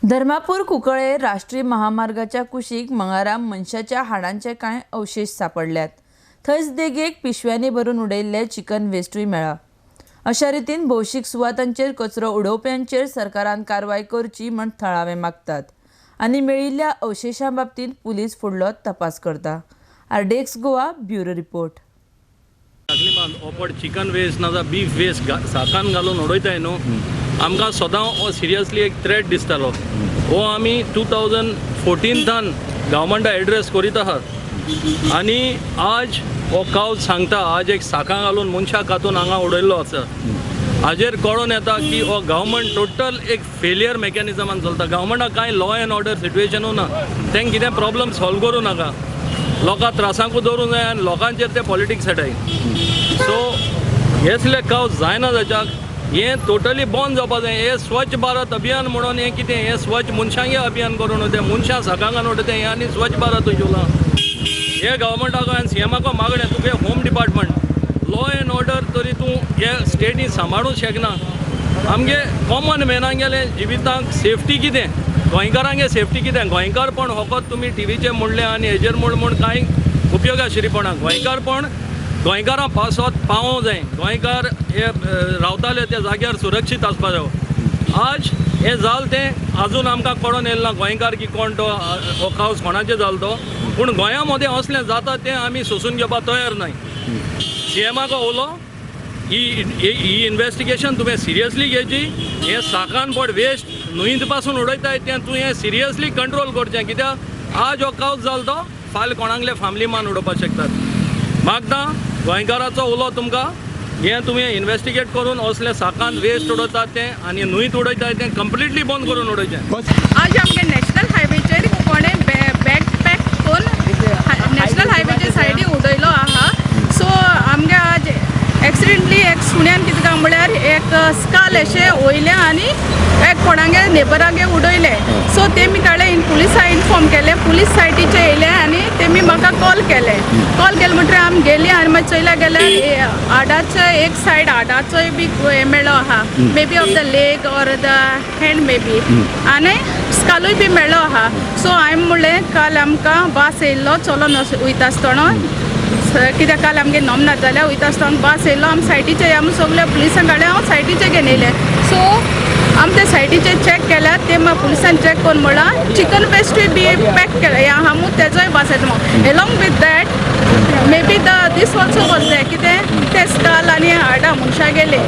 धर्मापूर कुंकळे राष्ट्रीय महामार्गाच्या कुशीक मंगळारा मनशाच्या हाडांचे कांय अवशेश सांपडल्यात. थंयच देगेक पिशव्यांनी भरून उडयल्ले चिकन वेस्टूय मेळ्ळा. अशा रितीन भौशीक सुवातांचेर कचरो उडोवप्यांचेर सरकारान कारवाय करची म्हण थळावे मागतात आनी मेळिल्ल्या अवशेशां बाबतींत पुलीस फुडलो तपास करता. RDX Goa bureau report. ओपड चिकन वेस्ट ना जाल्यार बीफ वेस्ट साकान घालून उडयताय न्हू, आमकां सदां हो सिरियसली एक थ्रेट दिसतालो. हो आमी 2014थान गव्हर्मेंटा एड्रेस करीत आहात आनी आज हो कावज सांगता, आज एक साकां घालून मनशाक कातून हांगा उडयल्लो आसा. हाजेर कळोन येता की हो गव्हर्मेंट टोटल एक फेलियर मेकॅनिजमान चलता. गव्हर्मेंटाक कांय लॉ एंड ऑर्डर सिट्युएशनू ना, तेंकां कितें प्रॉब्लम सॉल्व करूं नाका, लोकां त्रासांकू दवरूंक जाय आनी लोकांचेर ते पॉलिटिक्स खेळटाय. सो हेसले कावज जायना जाच्याक हें टोटली बंद जावपा जाय. हें स्वच्छ भारत अभियान म्हणून हें कितें, हें स्वच्छ मनशांगे अभियान करून तें मनशां सकाळ उडयता हें आनी स्वच्छ भारत उजवलां. हे गव्हर्मेंटाक आनी सी एमाको मागणें, तुगे home department law and order तरी तूं हे स्टेटी सांबाळूंक शकना. आमगे कॉमन मॅनांगेले जिवितांक सेफ्टी कितें, गोंयकारांगे सेफ्टी कितें, गोंयकारपण फकत तुमी टिवीचेर म्हणलें आनी हेजेर म्हूण म्हूण कांय उपयोग आशिल्लीपणा. गोंयकारपण गोंयकारां पासत पावोंक जाय, गोंयकार हे रावताले त्या जाग्यार सुरक्षीत आसपा जाय. आज हें जालें तें आजून आमकां कळोन येयलें ना गोंयकार की कोण तो, हो कावज कोणाचेर जालो तो, पूण गोंया मदें असलें जाता तें आमी सोंसून घेवपाक तयार न्हय. सी एमाको उलो ही ही इन्वेस्टिगेशन तुवें सिरियसली घेवची. हें साकान पड वेस्ट न्हंयत पासून उडयताय तें तुवें सिरियसली कंट्रोल करचें, कित्याक आज हो कावज जालो तो फाल्यां कोणागले फामिली मान उडोवपाक शकतात. मागता गोंयकाराचो उलो तुमकां, हें तुवें इन्वेस्टिगेट करून असले साकान वेस्ट उडयतात तें आनी न्हंयत उडयतात तें कंप्लिटली बंद करून उडोवचें. आज आमगे नॅशनल हायवेचेर कोणें बॅग पॅक करून नॅशनल हायवेचे सायडी उडयलो आहा. सो आमगे आज एक्सिडेंटली एक सुण्यान कितें काय म्हळ्यार एक स्काल अशें वयलें आनी एक कोणागे नेबरागे उडयलें. सो तेमी काडले, पुलिसा इन्फॉर्म केलें, पुलीस सायटीचे येयले आनी तेमी म्हाका कॉल केले. कॉल केले म्हणटकीर आमी गेली आनी मागीर चोयल्या गेल्यार हाडाचो एक सायड हाडाचोय बी हें मेळ्ळो आहा, maybe of the leg or the hand maybe, आनी स्कालूय बी मेळ्ळो आहा. सो हांवें म्हणलें काल आमकां बास येयल्लो चलोन वयता आसतना, कित्याक काल आमगे नॉम ना जाल्यार वयता आसतना बास येयलो, आमी सायटीचे आमी सगळे पुलिसांक काडले, हांव सायटीचे घेवन येयलें. सो आमी ते सायटीचे चॅक केल्यार ते मागीर पुलिसान चॅक करून म्हळां चिकन वेस्टूय बी पॅक केलें हें आहा म्हूण तेजोय वास येता म्हणून. Along with that maybe the this also was there, कितें तें स्काल आनी हाडां मनशां गेले.